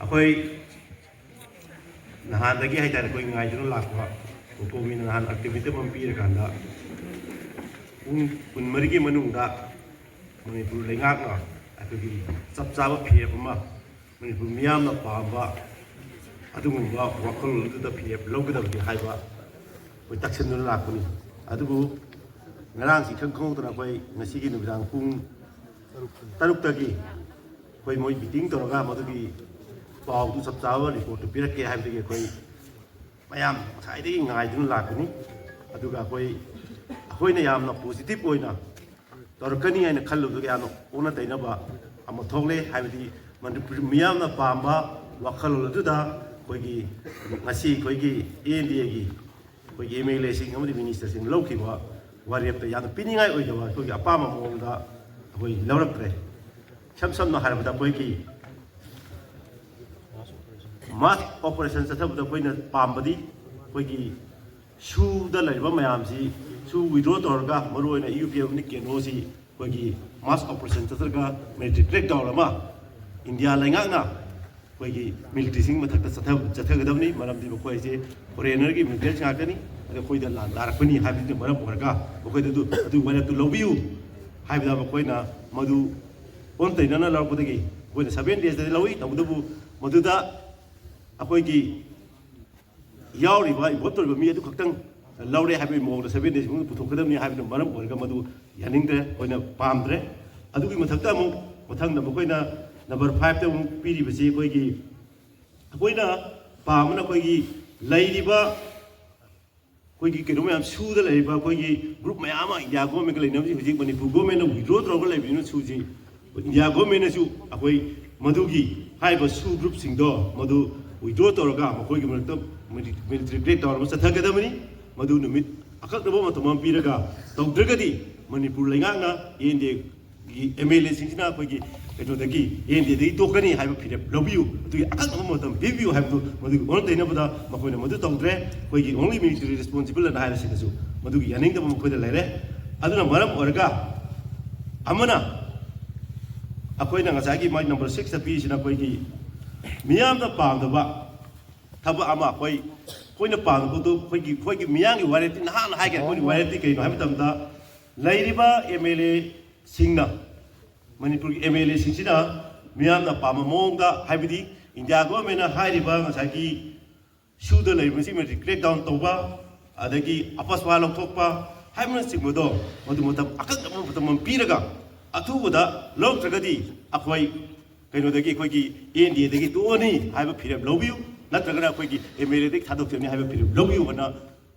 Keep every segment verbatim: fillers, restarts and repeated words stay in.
ꯑꯩꯈꯣꯏ ꯅꯍꯥꯟꯗꯒꯤ ꯍꯥꯏꯇꯥꯔꯦ, ꯑꯩꯈꯣꯏ ꯉꯥꯏꯗꯨꯅ ꯂꯥꯛꯄ ꯀꯣꯀꯣꯃꯤꯅ ꯅꯍꯥꯟ ꯑꯜꯇꯤꯃꯦꯇꯝ ꯑꯃ ꯄꯤꯔꯀꯥꯟꯗ ꯄꯨꯡ ꯀꯨꯟꯃꯔꯤꯒꯤ ꯃꯅꯨꯡꯗ ꯃꯅꯤꯄꯨꯔ ꯂꯩꯉꯥꯛꯅ ꯑꯩꯈꯣꯏꯒꯤ ꯆꯞ ꯆꯥꯕ ꯐꯤꯔꯦꯞ ꯑꯃ, ꯃꯅꯤꯄꯨꯔ ꯃꯤꯌꯥꯝꯅ ꯄꯥꯝꯕ ꯑꯗꯨꯒꯨꯝꯕ ꯋꯥꯈꯜꯂꯣꯟ ꯑꯗꯨꯗ ꯐꯤꯔꯦꯞ ꯂꯧꯒꯗꯕꯅꯤ ꯍꯥꯏꯕ ꯑꯩꯈꯣꯏ ꯇꯛꯁꯤꯟꯗꯨꯅ ꯂꯥꯛꯄꯅꯤ꯫ ꯑꯗꯨꯕꯨ ꯉꯔꯥꯡꯁꯤ ꯏꯈꯪ ꯈꯪꯍꯧꯗꯅ ꯑꯩꯈꯣꯏ ꯉꯁꯤꯒꯤ ꯅꯨꯃꯤꯗꯥꯡ ꯄꯨꯡ ꯇꯔꯨꯛꯇꯒꯤ ꯑꯩꯈꯣꯏ ꯃꯣꯏ ꯃꯤꯇꯤꯡ ꯇꯧꯔꯒ ꯃꯗꯨꯒꯤ ꯄꯥꯎꯗꯨ ꯆꯞ ꯆꯥꯕ ꯔꯤꯄꯣꯔꯠꯇꯨ ꯄꯤꯔꯛꯀꯦ ꯍꯥꯏꯕꯗꯒꯤ ꯑꯩꯈꯣꯏ ꯃꯌꯥꯝ ꯉꯁꯥꯏꯗꯒꯤ ꯉꯥꯏꯗꯨꯅ ꯂꯥꯛꯄꯅꯤ꯫ ꯑꯗꯨꯒ ꯑꯩꯈꯣꯏ, ꯑꯩꯈꯣꯏꯅ ꯌꯥꯝꯅ ꯄꯣꯖꯤꯇꯤꯚ ꯑꯣꯏꯅ ꯇꯧꯔꯛꯀꯅꯤ ꯍꯥꯏꯅ ꯈꯜꯂꯨꯕꯗꯒꯤ ꯌꯥꯝꯅ ꯑꯣꯟꯅ ꯇꯩꯅꯕ ꯑꯃ ꯊꯣꯛꯂꯦ꯫ ꯍꯥꯏꯕꯗꯤ ꯃꯅꯤꯄꯨꯔ ꯃꯤꯌꯥꯝꯅ ꯄꯥꯝꯕ ꯋꯥꯈꯜꯂꯣꯟ ꯑꯗꯨꯗ ꯑꯩꯈꯣꯏꯒꯤ ꯉꯁꯤ ꯑꯩꯈꯣꯏꯒꯤ ꯑꯦ ꯑꯦꯟ ꯗꯤ ꯑꯦꯒꯤ ꯑꯩꯈꯣꯏꯒꯤ ꯑꯦꯝ ꯑꯦꯜ ꯑꯦꯁꯤꯡ ꯑꯃꯗꯤ ꯃꯤꯅꯤꯁꯇꯔꯁꯤꯡ ꯂꯧꯈꯤꯕ ꯋꯥꯔꯦꯞꯇ ꯌꯥꯝꯅ ꯄꯤꯅꯤꯡꯉꯥꯏ ꯑꯣꯏꯗꯕ, ꯑꯩꯈꯣꯏꯒꯤ ꯑꯄꯥꯝꯕ ꯃꯑꯣꯡꯗ ꯑꯩꯈꯣꯏ ꯂꯧꯔꯛꯇ꯭ꯔꯦ꯫ ꯏꯁꯝ ꯁꯝꯅ ꯍꯥꯏꯔꯕꯗ ꯑꯩꯈꯣꯏꯒꯤ ꯃꯥꯁ ꯑꯣꯄꯔꯦꯁꯟ ꯆꯠꯊꯕꯗ ꯑꯩꯈꯣꯏꯅ ꯄꯥꯝꯕꯗꯤ ꯑꯩꯈꯣꯏꯒꯤ ꯁꯨꯗ ꯂꯩꯔꯤꯕ ꯃꯌꯥꯝꯁꯤ ꯁꯨ ꯋꯤꯗ꯭ꯔꯣ ꯇꯧꯔꯒ, ꯃꯔꯨꯑꯣꯏꯅ ꯌꯨ ꯄꯤ ꯑꯦꯐ ꯑꯃꯗꯤ ꯀꯦꯟꯗ꯭ꯔꯣꯁꯤ ꯑꯩꯈꯣꯏꯒꯤ ꯃꯥꯁ ꯑꯣꯄꯔꯦꯁꯟ ꯆꯠꯊꯔꯒ ꯃꯤꯂꯤꯇꯔꯤ ꯀ꯭ꯔꯦꯛ ꯗꯥꯎꯟ ꯑꯃ ꯏꯟꯗꯤꯌꯥ ꯂꯩꯉꯥꯛꯅ ꯑꯩꯈꯣꯏꯒꯤ ꯃꯤꯂꯤꯇꯔꯤꯁꯤꯡ ꯃꯊꯛꯇ ꯆꯠꯊ-, ꯆꯠꯊꯒꯗꯕꯅꯤ꯫ ꯃꯔꯝꯗꯤ ꯃꯈꯣꯏꯁꯦ ꯐꯣꯔꯦꯅꯔꯒꯤ ꯃꯤꯂꯤꯇꯔꯤꯁ ꯉꯥꯛꯇꯅꯤ, ꯑꯗ ꯑꯩꯈꯣꯏꯗ ꯂꯥꯟ ꯇꯥꯔꯛꯄꯅꯤ ꯍꯥꯏꯕꯁꯤꯅ ꯃꯔꯝ ꯑꯣꯏꯔꯒ ꯃꯈꯣꯏꯗ ꯑꯗꯨ, ꯑꯗꯨꯒꯤ ꯋꯥꯔꯦꯞꯇꯨ ꯂꯧꯕꯤꯌꯨ ꯍꯥꯏꯕꯗ ꯃꯈꯣꯏꯅ ꯃꯗꯨ ꯑꯣꯟꯅ ꯇꯩꯅꯅ ꯂꯧꯔꯛꯄꯗꯒꯤ ꯑꯩꯈꯣꯏꯅ ꯁꯚꯦꯟ ꯗꯦꯖꯇꯗꯤ ꯂꯧꯏ꯫ ꯇꯧꯕꯇꯕꯨ ꯃꯗꯨꯗ ꯑꯩꯈꯣꯏꯒꯤ ꯌꯥꯎꯔꯤꯕ, ꯏꯟꯚꯣꯜꯕ ꯇꯧꯔꯤꯕ ꯃꯤ ꯑꯗꯨ ꯈꯛꯇꯪ ꯂꯧꯔꯦ ꯍꯥꯏꯕꯒꯤ ꯃꯑꯣꯡꯗ ꯁꯚꯦꯟ ꯗꯦꯖ ꯃꯅꯨꯡꯗ ꯄꯨꯊꯣꯛꯀꯗꯕꯅꯤ ꯍꯥꯏꯕꯅ ꯃꯔꯝ ꯑꯣꯏꯔꯒ ꯃꯗꯨ ꯌꯥꯅꯤꯡꯗ꯭ꯔꯦ, ꯑꯩꯈꯣꯏꯅ ꯄꯥꯝꯗ꯭ꯔꯦ꯫ ꯑꯗꯨꯒꯤ ꯃꯊꯛꯇ ꯑꯃꯨꯛ ꯃꯊꯪꯗ ꯃꯈꯣꯏꯅ ꯅꯝꯕꯔ ꯐꯥꯏꯚꯇ ꯑꯃꯨꯛ ꯄꯤꯔꯤꯕꯁꯤ ꯑꯩꯈꯣꯏꯒꯤ, ꯑꯩꯈꯣꯏꯅ ꯄꯥꯝꯕꯅ ꯑꯩꯈꯣꯏꯒꯤ ꯂꯩꯔꯤꯕ ꯑꯩꯈꯣꯏꯒꯤ ꯀꯩꯅꯣ ꯃꯌꯥꯝ ꯁꯨꯗ ꯂꯩꯔꯤꯕ ꯑꯩꯈꯣꯏꯒꯤ ꯒ꯭ꯔꯨꯞ ꯃꯌꯥꯝ ꯑꯃ ꯏꯟꯗꯤꯌꯥ ꯒꯣꯔꯃꯦꯟꯒ ꯂꯩꯅꯕꯁꯤ ꯍꯧꯖꯤꯛ ꯃꯅꯤꯄꯨꯔ ꯒꯣꯔꯃꯦꯟꯅ ꯋꯤꯗ꯭ꯔꯣ ꯇꯧꯔꯒ ꯂꯩꯕꯅꯤꯅ ꯁꯨꯁꯤ ꯏꯟꯗꯤꯌꯥ ꯒꯣꯔꯃꯦꯟꯅꯁꯨ ꯑꯩꯈꯣꯏ ꯃꯗꯨꯒꯤ ꯍꯥꯏꯔꯤꯕ ꯁꯨ ꯒ꯭ꯔꯨꯞꯁꯤꯡꯗꯣ ꯃꯗꯨ ꯋꯤꯗ꯭ꯔꯣ ꯇꯧꯔꯒ ꯃꯈꯣꯏꯒꯤ ꯃꯔꯛꯇ ꯃꯤꯂꯤꯇꯔꯤ ꯀ꯭ꯔꯦꯛ ꯗꯥꯎꯟ ꯑꯃ ꯆꯠꯊꯒꯗꯕꯅꯤ꯫ ꯃꯗꯨ ꯅꯨꯃꯤꯠ ꯑꯀꯛꯅꯕ ꯃꯇꯝ ꯑꯃ ꯄꯤꯔꯒ ꯇꯧꯗ꯭ꯔꯒꯗꯤ ꯃꯅꯤꯄꯨꯔ ꯂꯩꯉꯥꯛꯅ ꯑꯦ ꯑꯦꯟ ꯗꯤ ꯑꯦꯒꯤ ꯑꯦꯝ ꯑꯦꯜ ꯑꯦꯁꯤꯡꯁꯤꯅ ꯑꯩꯈꯣꯏꯒꯤ ꯀꯩꯅꯣꯗꯒꯤ, ꯑꯦ ꯑꯦꯟ ꯗꯤ ꯑꯦꯗꯒꯤ ꯇꯣꯛꯀꯅꯤ ꯍꯥꯏꯕ ꯐꯤꯔꯦꯞ ꯂꯧꯕꯤꯌꯨ, ꯑꯗꯨꯒꯤ ꯑꯀꯛꯅꯕ ꯃꯇꯝ ꯄꯤꯕꯤꯌꯨ ꯍꯥꯏꯕꯗꯨ ꯃꯗꯨꯒꯤ ꯑꯣꯟꯅ ꯇꯩꯅꯕꯗ ꯃꯈꯣꯏꯅ ꯃꯗꯨ ꯇꯧꯗ꯭ꯔꯦ꯫ ꯑꯩꯈꯣꯏꯒꯤ ꯑꯣꯡꯂꯤ ꯃꯤꯂꯤꯇꯔꯤ ꯔꯦꯁꯄꯣꯟꯁꯤꯕꯜ ꯑꯅ ꯍꯥꯏꯔꯤꯁꯤꯗꯁꯨ ꯃꯗꯨꯒꯤ ꯌꯥꯅꯤꯡꯗꯕ ꯃꯈꯣꯏꯗ ꯂꯩꯔꯦ꯫ ꯑꯗꯨꯅ ꯃꯔꯝ ꯑꯣꯏꯔꯒ ꯑꯃꯅ ꯑꯩꯈꯣꯏꯅ ꯉꯁꯥꯏꯒꯤ ꯃꯥꯏ ꯅꯝꯕꯔ ꯁꯤꯛꯁꯇ ꯄꯤꯔꯤꯁꯤꯅ ꯑꯩꯈꯣꯏꯒꯤ ꯃꯤꯌꯥꯝꯅ ꯄꯥꯝꯗꯕ ꯊꯕꯛ ꯑꯃ ꯑꯩꯈꯣꯏ ꯑꯩꯈꯣꯏꯅ ꯄꯥꯝꯗꯕꯗꯨ ꯑꯩꯈꯣꯏꯒꯤ ꯑꯩꯈꯣꯏꯒꯤ ꯃꯤꯌꯥꯝꯒꯤ ꯋꯥꯔꯦꯞꯇꯤ ꯅꯍꯥꯟꯅ ꯍꯥꯏꯈ꯭ꯔꯦ꯫ ꯑꯩꯈꯣꯏꯒꯤ ꯋꯥꯔꯦꯞꯇꯤ ꯀꯩꯅꯣ ꯍꯥꯏꯕ ꯃꯇꯝꯗ ꯂꯩꯔꯤꯕ ꯑꯦꯝ ꯑꯦꯜ ꯑꯦꯁꯤꯡꯅ ꯃꯅꯤꯄꯨꯔꯒꯤ ꯑꯦꯝ ꯑꯦꯜ ꯑꯦꯁꯤꯡꯁꯤꯅ ꯃꯤꯌꯥꯝꯅ ꯄꯥꯝꯕ ꯃꯑꯣꯡꯗ ꯍꯥꯏꯕꯗꯤ ꯏꯟꯗꯤꯌꯥ ꯒꯣꯔꯃꯦꯟꯅ ꯍꯥꯏꯔꯤꯕ ꯉꯁꯥꯏꯒꯤ ꯁꯨꯗ ꯂꯩꯕꯁꯤꯡ ꯀ꯭ꯔꯦꯛ ꯗꯥꯎꯟ ꯇꯧꯕ ꯑꯗꯒꯤ ꯑꯄꯁ ꯋꯥ ꯂꯧꯊꯣꯛꯄ ꯍꯥꯏꯕꯅꯆꯤꯡꯕꯗꯣ ꯃꯗꯨ ꯃꯇꯝ ꯑꯀꯛꯅꯕ ꯃꯇꯝ ꯑꯃ ꯄꯤꯔꯒ ꯑꯊꯨꯕꯗ ꯂꯧꯔꯛꯇ꯭ꯔꯒꯗꯤ ꯑꯩꯈꯣꯏ ꯀꯩꯅꯣꯗꯒꯤ ꯑꯩꯈꯣꯏꯒꯤ ꯑꯦꯟ ꯗꯤ ꯑꯦꯗꯒꯤ ꯇꯣꯛꯑꯅꯤ ꯍꯥꯏꯕ ꯐꯤꯔꯦꯞ ꯂꯧꯕꯤꯌꯨ, ꯅꯠꯇ꯭ꯔꯒꯅ ꯑꯩꯈꯣꯏꯒꯤ ꯑꯦꯝ ꯑꯦꯜ ꯑꯦꯗꯒꯤ ꯊꯥꯗꯣꯛꯆꯅꯤ ꯍꯥꯏꯕ ꯐꯤꯔꯦꯞ ꯂꯧꯕꯤꯌꯨ ꯍꯥꯏꯅ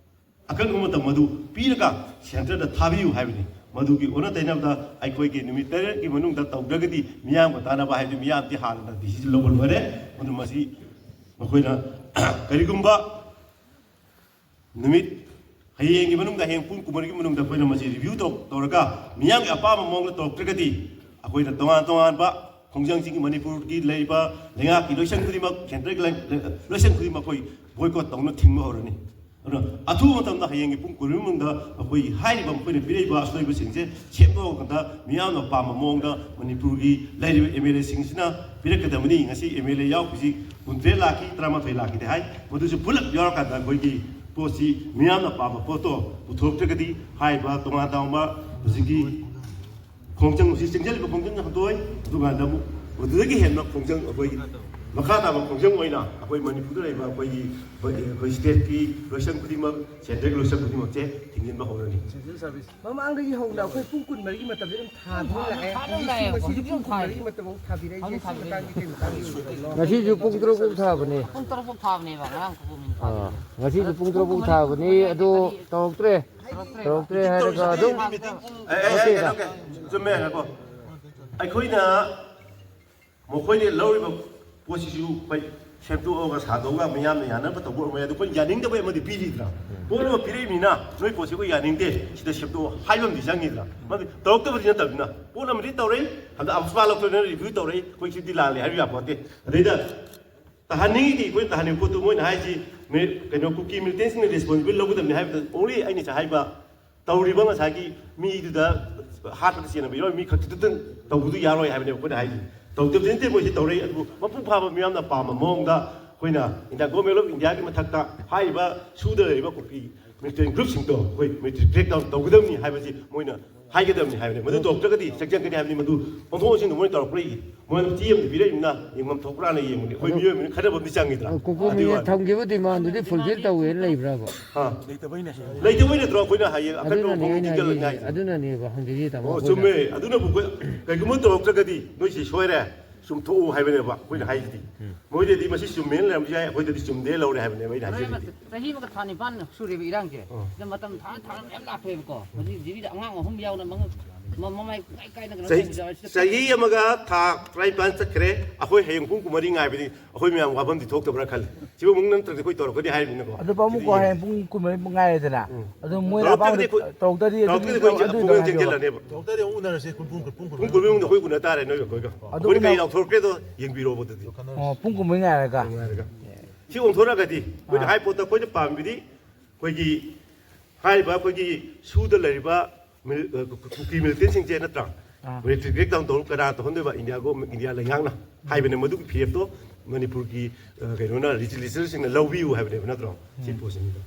ꯑꯀꯛꯅꯕ ꯃꯇꯝ ꯑꯗꯨ ꯄꯤꯔꯒ ꯁꯦꯟꯇꯔꯗ ꯊꯥꯕꯤꯌꯨ ꯍꯥꯏꯕꯅꯤ꯫ ꯃꯗꯨꯒꯤ ꯑꯣꯟꯅ ꯇꯩꯅꯕꯗ ꯑꯩꯈꯣꯏꯒꯤ ꯅꯨꯃꯤꯠ ꯇꯔꯦꯠꯀꯤ ꯃꯅꯨꯡꯗ ꯇꯧꯗ꯭ꯔꯒꯗꯤ ꯃꯤꯌꯥꯝꯒ ꯇꯥꯟꯅꯕ ꯍꯥꯏꯕꯗꯤ ꯃꯤꯌꯥꯝꯗꯤ ꯍꯥꯟꯅ ꯗꯤꯁꯤꯖꯟ ꯂꯧꯕ ꯂꯣꯏꯔꯦ꯫ ꯑꯗꯨ ꯃꯁꯤ ꯃꯈꯣꯏꯅ ꯀꯔꯤꯒꯨꯝꯕ ꯅꯨꯃꯤꯠ ꯍꯌꯦꯡꯒꯤ ꯃꯅꯨꯡꯗ, ꯍꯌꯦꯡ ꯄꯨꯡ ꯀꯨꯟꯃꯔꯤꯒꯤ ꯃꯅꯨꯡꯗ ꯑꯩꯈꯣꯏꯅ ꯃꯁꯤ ꯔꯤꯚ꯭ꯌꯨ ꯇꯧ-, ꯇꯧꯔꯒ ꯃꯤꯌꯥꯝꯒꯤ ꯑꯄꯥꯝꯕ ꯃꯑꯣꯡꯗ ꯇꯧꯔꯛꯇ꯭ꯔꯒꯗꯤ ꯑꯩꯈꯣꯏꯅ ꯇꯣꯉꯥꯟ ꯇꯣꯉꯥꯟꯕ ꯈꯣꯡꯖꯪꯁꯤꯡꯒꯤ ꯃꯅꯤꯄꯨꯔꯒꯤ ꯂꯩꯔꯤꯕ ꯂꯩꯉꯥꯛꯀꯤ ꯂꯣꯏꯁꯪ ꯈꯨꯗꯤꯡꯃꯛ, ꯁꯦꯟꯇ꯭ꯔꯦꯜꯒꯤ ꯂꯩ-, ꯂꯩ-, ꯂꯣꯏꯁꯪ ꯈꯨꯗꯤꯡꯃꯛ ꯑꯩꯈꯣꯏ ꯕꯣꯏꯀꯣꯠ ꯇꯧꯅ ꯊꯤꯡꯕ ꯍꯧꯔꯅꯤ꯫ ꯑꯗꯨꯅ ꯑꯊꯨꯕ ꯃꯇꯝꯗ ꯍꯌꯦꯡꯒꯤ ꯄꯨꯡ ꯀꯨꯟꯃꯔꯤ ꯃꯅꯨꯡꯗ ꯑꯩꯈꯣꯏꯒꯤ ꯍꯥꯏꯔꯤꯕ ꯃꯈꯣꯏꯅ ꯄꯤꯔꯛꯏꯕ ꯑꯁꯣꯏꯕꯁꯤꯡꯁꯦ ꯁꯦꯝꯗꯣꯛꯑꯀꯥꯟꯗ ꯃꯤꯌꯥꯝꯅ ꯄꯥꯝꯕ ꯃꯑꯣꯡꯗ ꯃꯅꯤꯄꯨꯔꯒꯤ ꯂꯩꯔꯤꯕ ꯑꯦꯝ ꯑꯦꯜ ꯑꯦꯁꯤꯡꯁꯤꯅ ꯄꯤꯔꯛꯀꯗꯕꯅꯤ꯫ ꯉꯁꯤ ꯑꯦꯝ ꯑꯦꯜ ꯑꯦ ꯌꯥꯎꯔꯛꯄꯁꯤ ꯀꯨꯟꯇꯔꯦꯠ ꯂꯥꯛꯈꯤ, ꯇꯔꯥꯃꯥꯊꯣꯏ ꯂꯥꯛꯈꯤꯗꯦ ꯍꯥꯏ꯫ ꯃꯗꯨꯁꯨ ꯄꯨꯂꯞ ꯌꯥꯎꯔꯀꯥꯟꯗ ꯑꯩꯈꯣꯏꯒꯤ ꯄꯣꯠꯁꯤ ꯃꯤꯌꯥꯝꯅ ꯄꯥꯝꯕ ꯄꯣꯠꯇꯣ ꯄꯨꯊꯣꯛꯇ꯭ꯔꯒꯗꯤ ꯍꯥꯏꯔꯤꯕ ꯇꯣꯉꯥꯟ ꯇꯣꯉꯥꯟꯕ ꯍꯧꯖꯤꯛꯀꯤ ꯈꯣꯡꯖꯪ, ꯍꯧꯖꯤꯛ ꯆꯪꯁꯤꯜꯂꯤꯕ ꯈꯣꯡꯖꯪ ꯍꯟꯗꯣꯛꯑꯣꯏ꯫ ꯑꯗꯨꯀꯥꯟꯗ ꯑꯃꯨꯛ ꯃꯗꯨꯗꯒꯤ ꯍꯦꯟꯕ ꯈꯣꯡꯖꯪ ꯑꯩꯈꯣꯏꯒꯤ ꯃꯈꯥ ꯇꯥꯕ ꯈꯣꯡꯖꯪ ꯑꯣꯏꯅ ꯑꯩꯈꯣꯏ ꯃꯅꯤꯄꯨꯔꯗ ꯂꯩꯕ ꯑꯩꯈꯣꯏꯒꯤ, ꯑꯩꯈꯣꯏ ꯁ꯭ꯇꯦꯠꯀꯤ ꯂꯣꯏꯁꯪ ꯈꯨꯗꯤꯡꯃꯛ, ꯁꯦꯟꯇ꯭ꯔꯦꯜꯒꯤ ꯂꯣꯏꯁꯪ ꯈꯨꯗꯤꯡꯃꯛꯁꯦ ꯊꯤꯡꯖꯤꯟꯕ ꯍꯧꯔꯅꯤ꯫ ꯃꯃꯥꯡꯗꯒꯤ ꯍꯧꯅ ꯑꯩꯈꯣꯏ ꯄꯨꯡ ꯀꯨꯟꯃꯔꯤꯒꯤ ꯃꯇꯝꯗ ꯑꯗꯨꯝ ꯊꯥꯗꯨꯅ ꯂꯥꯛꯑꯦ꯫ ꯊꯥꯗꯨꯅ ꯂꯥꯛꯑꯦ꯫ ꯍꯧꯖꯤꯛꯁꯨ ꯄꯨꯡ ꯀꯨꯟꯃꯔꯤꯒꯤ ꯃꯇꯝ ꯑꯃꯨꯛ ꯊꯥꯕꯤꯔꯛꯏꯁꯦ꯫ ꯍꯧꯖꯤꯛ ꯁꯤ ꯊꯥꯕꯤꯔꯛꯏ꯫ ꯃꯇꯥꯡꯒꯤ ꯀꯩ ꯃꯇꯥꯡꯒꯤ ꯑꯣꯏꯗꯣꯏꯅꯣ? ꯉꯁꯤꯁꯨ ꯄꯨꯡ ꯇꯔꯨꯛ ꯐꯥꯎ ꯊꯥꯕꯅꯦ꯫ ꯄꯨꯡ ꯇꯔꯨꯛ ꯐꯥꯎ ꯊꯥꯕꯅꯦꯕ ꯑꯉꯥꯡ ꯈꯨꯕꯨꯝ ꯑꯥ, ꯉꯁꯤꯁꯨ ꯄꯨꯡ ꯇꯔꯨꯛ ꯐꯥꯎ ꯊꯥꯕꯅꯤ, ꯑꯗꯣ ꯇꯧꯔꯛꯇ꯭ꯔꯦ꯫ ꯇꯧꯔꯛꯇ꯭ꯔꯦ ꯍꯥꯏꯔꯒ ꯑꯗꯨꯝ ꯑꯦ, ꯑꯦ, ꯑꯦ, ꯀꯩꯅꯣ, ꯀꯩ-, ꯆꯨꯝꯃꯦ, ꯉꯥꯏꯈꯣ꯫ ꯑꯩꯈꯣꯏꯅ ꯃꯈꯣꯏꯅ ꯂꯧꯔꯤꯕ ꯄꯣꯠꯁꯤꯁꯨ ꯑꯩꯈꯣꯏ ꯁꯦꯝꯗꯣꯛꯑꯒ ꯁꯥꯗꯣꯛꯑꯒ ꯃꯤꯌꯥꯝꯅ ꯌꯥꯅꯕ ꯇꯧꯕ ꯑꯣꯏꯔꯝꯃꯣꯏ꯫ ꯑꯗꯣ ꯑꯩꯈꯣꯏꯅ ꯌꯥꯅꯤꯡꯗꯕ ꯑꯃꯗꯤ ꯄꯤꯔꯤꯗꯅ, ꯄꯣꯠ ꯑꯃ ꯄꯤꯔꯛꯏꯕꯅꯤꯅ ꯅꯣꯏ ꯄꯣꯠꯁꯤ ꯑꯩꯈꯣꯏ ꯌꯥꯅꯤꯡꯗꯦ, ꯁꯤꯗ ꯁꯦꯝꯗꯣꯛꯑꯣ ꯍꯥꯏꯕ ꯑꯃꯗꯤ ꯆꯪꯉꯤꯗꯅ꯫ ꯃꯗꯨ ꯇꯧꯔꯛꯇꯕꯗꯤ ꯅꯠꯇꯕꯅꯤꯅ, ꯄꯣꯠ ꯑꯃꯗꯤ ꯇꯧꯔꯛꯏ, ꯍꯟꯗꯛ ꯑꯞꯁꯄꯥ ꯂꯧꯊꯣꯛꯅ ꯔꯤꯚ꯭ꯌꯨ ꯇꯧꯔꯛꯏ, ꯑꯩꯈꯣꯏ ꯁꯤꯗꯤ ꯂꯥꯜꯂꯦ ꯍꯥꯏꯕ ꯌꯥꯄꯣꯠꯇꯦ꯫ ꯑꯗꯩꯗ ꯇꯥꯍꯟꯅꯤꯡꯉꯤꯗꯤ ꯑꯩꯈꯣꯏꯅ ꯇꯥꯍꯟꯅꯤꯡꯕ ꯄꯣꯠꯇꯨ ꯃꯣꯏꯅ ꯍꯥꯏꯁꯤ ꯃꯤ-, ꯀꯩꯅꯣ, ꯀꯨꯀꯤ ꯃꯤꯂꯤꯇꯦꯟꯁꯤꯡꯅ ꯔꯦꯁꯄꯣꯟꯁꯤꯕꯤꯂꯤꯇꯤ ꯂꯧꯒꯗꯕꯅꯤ ꯍꯥꯏꯕꯗ only ꯑꯩꯅ ꯉꯁꯥꯏ ꯍꯥꯏꯕ ꯇꯧꯔꯤꯕ ꯉꯁꯥꯏꯒꯤ ꯃꯤꯗꯨꯗ ꯍꯥꯠꯄꯗ ꯆꯦꯟꯅꯕ ꯌꯥꯎꯔꯤ ꯃꯤ ꯈꯛꯇꯗꯨꯗ ꯇꯧꯕꯗꯨ ꯌꯥꯔꯣꯏ ꯍꯥꯏꯕꯅꯦꯕ ꯑꯩꯈꯣꯏꯅ ꯍꯥꯏꯁꯤ꯫ ꯇꯧꯗꯕꯗꯤ ꯅꯠꯇꯦ, ꯃꯣꯏꯁꯤ ꯇꯧꯔꯛꯏ꯫ ꯑꯗꯨꯕꯨ ꯃꯄꯨꯡ ꯐꯥꯕ ꯃꯤꯌꯥꯝꯅ ꯄꯥꯝꯕ ꯃꯑꯣꯡꯗ ꯑꯩꯈꯣꯏꯅ India Government of Indiaꯒꯤ ꯃꯊꯛꯇ ꯍꯥꯏꯔꯤꯕ ꯁꯨꯗ ꯂꯩꯔꯤꯕ ꯀꯨꯀꯤ militant groupꯁꯤꯡꯗꯣ ꯑꯩꯈꯣꯏ military crackdown ꯇꯧꯒꯗꯕꯅꯤ ꯍꯥꯏꯕꯁꯤ ꯃꯣꯏꯅ ꯍꯥꯏꯒꯗꯕꯅꯤ ꯍꯥꯏꯕꯅꯤ꯫ ꯃꯗꯨ ꯇꯧꯔꯛꯇ꯭ꯔꯒꯗꯤ ꯆꯪꯁꯤꯟꯒꯅꯤ ꯍꯥꯏꯕꯅꯤ꯫ ꯃꯗꯨ ꯑꯣꯟꯊꯣꯛ ꯑꯣꯟꯁꯤꯟꯗ ꯃꯣꯏꯅ ꯇꯧꯔꯛꯄ꯭ꯔꯥ ꯌꯦꯡꯉꯤ꯫ ꯃꯣꯏꯅ ꯆꯦ ꯑꯃꯗꯤ ꯄꯤꯔꯛꯏꯅ ꯌꯦꯡꯐꯝ ꯊꯣꯛꯄ꯭ꯔꯥꯅ ꯌꯦꯡꯕꯅꯤ꯫ ꯑꯩꯈꯣꯏ ꯃꯤꯑꯣꯏꯕꯅꯤ, ꯈꯟꯅꯕ ꯑꯃꯗꯤ ꯆꯪꯉꯤꯗꯅ꯫ ꯑꯗꯨꯒꯤ ꯀꯣꯀꯣꯃꯤꯅ ꯋꯥꯅꯤ꯫ ꯊꯝꯈꯤꯕ demandꯗꯨꯗꯤ fulfil ꯇꯧꯋꯦꯅ ꯂꯩꯕ꯭ꯔꯕ? ꯍꯥ? ꯂꯩꯇꯕꯩ ꯅꯠꯇ꯭ꯔꯣ ꯑꯩꯈꯣꯏꯅ ꯍꯌꯦꯡ ꯑꯀꯟꯕ ꯑꯗꯨꯅꯅꯦ ꯃꯐꯝ ꯑꯩꯅ ꯊꯤꯡꯖꯤꯜꯂꯅꯤ ꯍꯥꯏꯁꯦ, ꯍꯥꯏꯁꯦ? ꯑꯗꯨꯅꯅꯦꯕ ꯍꯪꯖꯔꯤꯁꯦ, ꯇꯥꯃꯣ, ꯑꯣ, ꯑꯩꯈꯣꯏꯅ ꯆꯨꯝꯃꯦ꯫ ꯑꯗꯨꯅꯕꯨ ꯑꯩꯈꯣꯏ ꯀꯩꯒꯨꯝꯕ ꯇꯧꯔꯛꯇ꯭ꯔꯒꯗꯤ ꯅꯣꯏꯁꯤ ꯁꯣꯏꯔꯦ, ꯆꯨꯝꯊꯣꯛꯎ ꯍꯥꯏꯕꯅꯦꯕ ꯑꯩꯈꯣꯏꯅ ꯍꯥꯏꯁꯤꯗꯤ꯫ ꯃꯣꯏꯗꯗꯤ ꯃꯁꯤ ꯆꯨꯝꯃꯦꯅ ꯂꯩꯔꯝꯕꯁꯨ ꯌꯥꯏ, ꯑꯩꯈꯣꯏꯗꯗꯤ ꯆꯨꯝꯗꯦ ꯂꯧꯔꯦ ꯍꯥꯏꯕꯅꯦꯕ ꯑꯩꯅ ꯍꯥꯏꯖꯔꯤꯁꯤꯗꯤ꯫ ꯆꯍꯤ ꯑꯃꯒ ꯊꯥ ꯅꯤꯄꯥꯟ ꯁꯨꯔꯦꯕ ꯏꯔꯥꯡꯁꯦ꯫ ꯑꯣ꯫ ꯑꯗ ꯃꯇꯝ ꯊꯥ, ꯊꯥ ꯃꯌꯥꯝ ꯂꯥꯛꯈ꯭ꯔꯦꯕꯀꯣ꯫ ꯍꯧꯖꯤꯛ ꯖꯤꯔꯤꯗ ꯑꯉꯥꯡ ꯑꯍꯨꯝ ꯌꯥꯎꯅ ꯃꯉ-, ꯃ-, ꯃꯃꯥꯏ ꯄꯨꯡꯀꯥꯏ ꯀꯥꯏꯅ ꯀꯩꯅꯣ ꯆꯍꯤ, ꯇꯧꯕꯁꯨ ꯌꯥꯎꯔꯦ꯫ ꯁꯤꯗ ꯆꯍꯤ ꯑꯃꯒ ꯊꯥ ꯇꯔꯥꯅꯤꯄꯥꯟ ꯆꯠꯈ꯭ꯔꯦ꯫ ꯑꯩꯈꯣꯏ ꯍꯌꯦꯡ ꯄꯨꯡ ꯀꯨꯟꯃꯔꯤ ꯉꯥꯏꯕꯗꯤ ꯑꯩꯈꯣꯏ ꯃꯌꯥꯝ ꯋꯥꯐꯝꯗꯤ ꯊꯣꯛꯇꯕ꯭ꯔꯥ ꯈꯜꯂꯤ꯫ ꯁꯤꯕꯨ ꯑꯃꯨꯛ ꯅꯠꯇ꯭ꯔꯗꯤ ꯑꯩꯈꯣꯏ ꯇꯧꯔꯛꯀꯅꯤ ꯍꯥꯏꯔꯤꯕꯅꯤꯅꯀꯣ꯫ ꯑꯗꯨ ꯄꯥꯕꯨꯡ ꯑꯩꯈꯣꯏꯗꯤ ꯀꯣ ꯌꯦꯡꯉꯤ꯫ ꯍꯌꯦꯡ ꯄꯨꯡ ꯀꯨꯟꯃꯔꯤ ꯉꯥꯏꯔꯦꯗꯅ꯫ ꯎꯝ꯫ ꯑꯗꯨ ꯃꯣꯏꯅ ꯇꯧꯔꯛꯇ꯭ꯔꯒꯗꯤ ꯑꯄꯥꯝꯕꯗꯨ ꯑꯩꯈꯣꯏ, ꯇꯧꯔꯛꯇ꯭ꯔꯗꯤ ꯑꯗꯨꯝ ꯇꯧꯔꯛꯇ꯭ꯔꯗꯤ ꯑꯩꯈꯣꯏ ꯑꯗꯨ ꯑꯃꯨꯛ ꯍꯥꯏꯕꯤꯌꯣ꯫ ꯆꯦꯟꯁꯤꯜꯂꯅꯦꯕ꯫ ꯇꯧꯔꯛꯇ꯭ꯔꯗꯤ ꯑꯃꯨꯛ ꯎꯅꯔꯁꯦ, ꯄꯨꯡ ꯀꯨꯟ, ꯄꯨꯡ ꯀꯨꯟ꯫ ꯄꯨꯡ ꯀꯨꯟꯃꯔꯤ ꯃꯅꯨꯡꯗ ꯑꯩꯈꯣꯏ ꯎꯅ ꯇꯥꯔꯦ ꯅꯣꯏꯒ ꯑꯩꯈꯣꯏꯒ꯫ ꯑꯗꯨ ꯑꯩꯈꯣꯏꯅ ꯀꯩ ꯀꯩ ꯂꯥꯎꯊꯣꯔꯛꯀꯦꯗꯣ ꯌꯦꯡꯕꯤꯔꯣꯕ ꯑꯗꯨꯗꯤ꯫ ꯑꯣ, ꯄꯨꯡ ꯀꯨꯟꯃꯔꯤ ꯉꯥꯏꯔꯒ꯫ ꯉꯥꯏꯔꯒ꯫ ꯁꯤ ꯑꯣꯟꯊꯣꯔꯛꯑꯒꯗꯤ ꯑꯩꯈꯣꯏꯅ ꯑꯥ꯫ ꯍꯥꯏ ꯄꯣꯠꯇ ꯑꯩꯈꯣꯏꯅ ꯄꯥꯝꯃꯤꯗꯤ ꯑꯩꯈꯣꯏꯒꯤ ꯍꯥꯏꯔꯤꯕ ꯑꯩꯈꯣꯏꯒꯤ ꯁꯨꯗ ꯂꯩꯔꯤꯕ ꯃꯤꯂꯤ-, ꯑ, ꯀꯨ-, ꯀꯨꯀꯤ militantꯁꯤꯡꯁꯦ ꯅꯠꯇ꯭ꯔꯥ? ꯑꯥ꯫ Military crackdown ꯇꯧꯔ ꯀꯅꯥ ꯇꯧꯍꯟꯗꯣꯏꯕ? India ꯒꯣ-, India ꯂꯩꯉꯥꯛꯅ ꯍꯥꯏꯕꯅꯦ꯫ ꯃꯗꯨꯒꯤ ꯐꯤꯔꯦꯞꯇꯣ ꯃꯅꯤꯄꯨꯔꯒꯤ, ꯑ, ꯀꯩꯅꯣꯅ, legislatorꯁꯤꯡꯅ ꯂꯧꯕꯤꯌꯨ ꯍꯥꯏꯕꯅꯦꯕ ꯅꯠꯇ꯭ꯔꯣ? ꯁꯤ ꯎꯝ꯫ ꯄꯣꯠꯁꯤꯅꯤꯗ꯫